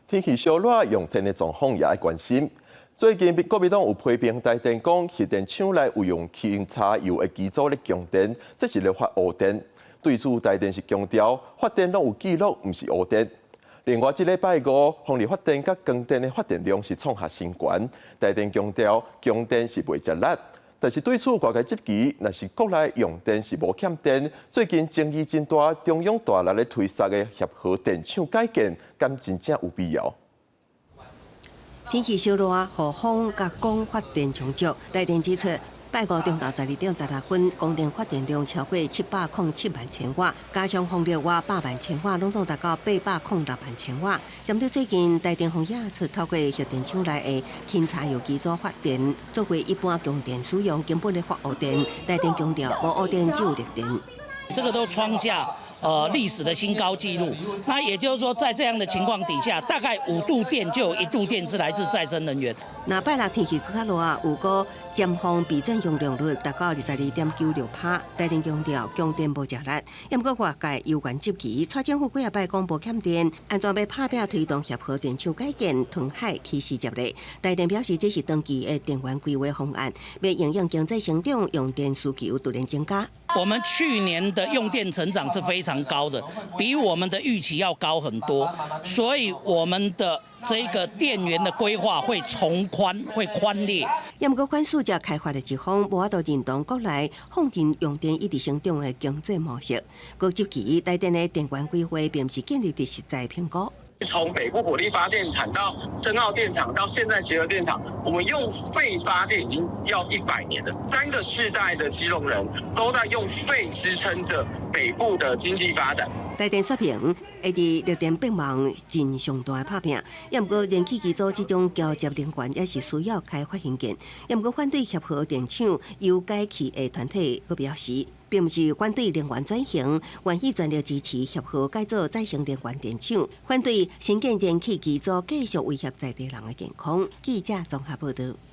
天氣燒熱，用電的狀況也愛關心。最近，國民黨有批評台電講，核電廠內有用輕柴油的機組咧供電，這是咧發烏電。對此，台電是強調發電攏有記錄，毋是烏電。另外，這禮拜五，風力發電佮光電的發電量是創下新高。台電強調供電是袂食力，但是對此外界質疑，若是國內用電是無欠電，最近爭議真大，中央大力咧推捒的協和電廠改建，敢真正有必要？天氣燒熱，予風佮光發電充足。台電指出，拜五中晝12點16分，光電發電量超過707萬千瓦，加上風力倚8萬千瓦，攏總達到806萬千瓦。針對最近台電風驗出透過核電廠內的輕柴油機組發電，作為一般供電使用，根本咧發烏電。台電強調，無烏電只有綠電。這個都創下歷史的新高紀錄。那也就是說，在這樣的情況底下，大概5度電就有1度電是來自再生能源。若拜六天氣閣較熱，有個尖峰備轉容量率達到22.96%。台電強調供電無食力，毋過外界猶原質疑，蔡政府幾仔擺講無欠電，按怎欲拍拚推動協和電廠改建、吞海起始接咧？台電表示這是長期的電源規劃方案，欲因應經濟成長，用電需求突然增加。我們去年的用電成長是非常高的，比我們的預期要高很多，所以我們的這個電源的規劃會從寬，會寬裂。毋過反事實開發的一方，無法度認同國內放任用電一直成長的經濟模式。閣質疑台電的電源規劃並毋是建立佇實際評估。從北部火力發電廠到深澳電廠，到現在協和電廠，我們用廢發電已經要100年了。三個世代的基隆人都在用廢支撐着北部的經濟發展。台電說明，會佇綠電變網盡上大的拍拚，毋過燃氣機組這種交接能源也是需要開發興建。毋過反對協和電廠油改氣的團體閣表示，並毋是反對能源轉型，願意全力支持協和改做再生能源電廠，反對新建燃氣機組繼續威脅在地人的健康。記者綜合報道。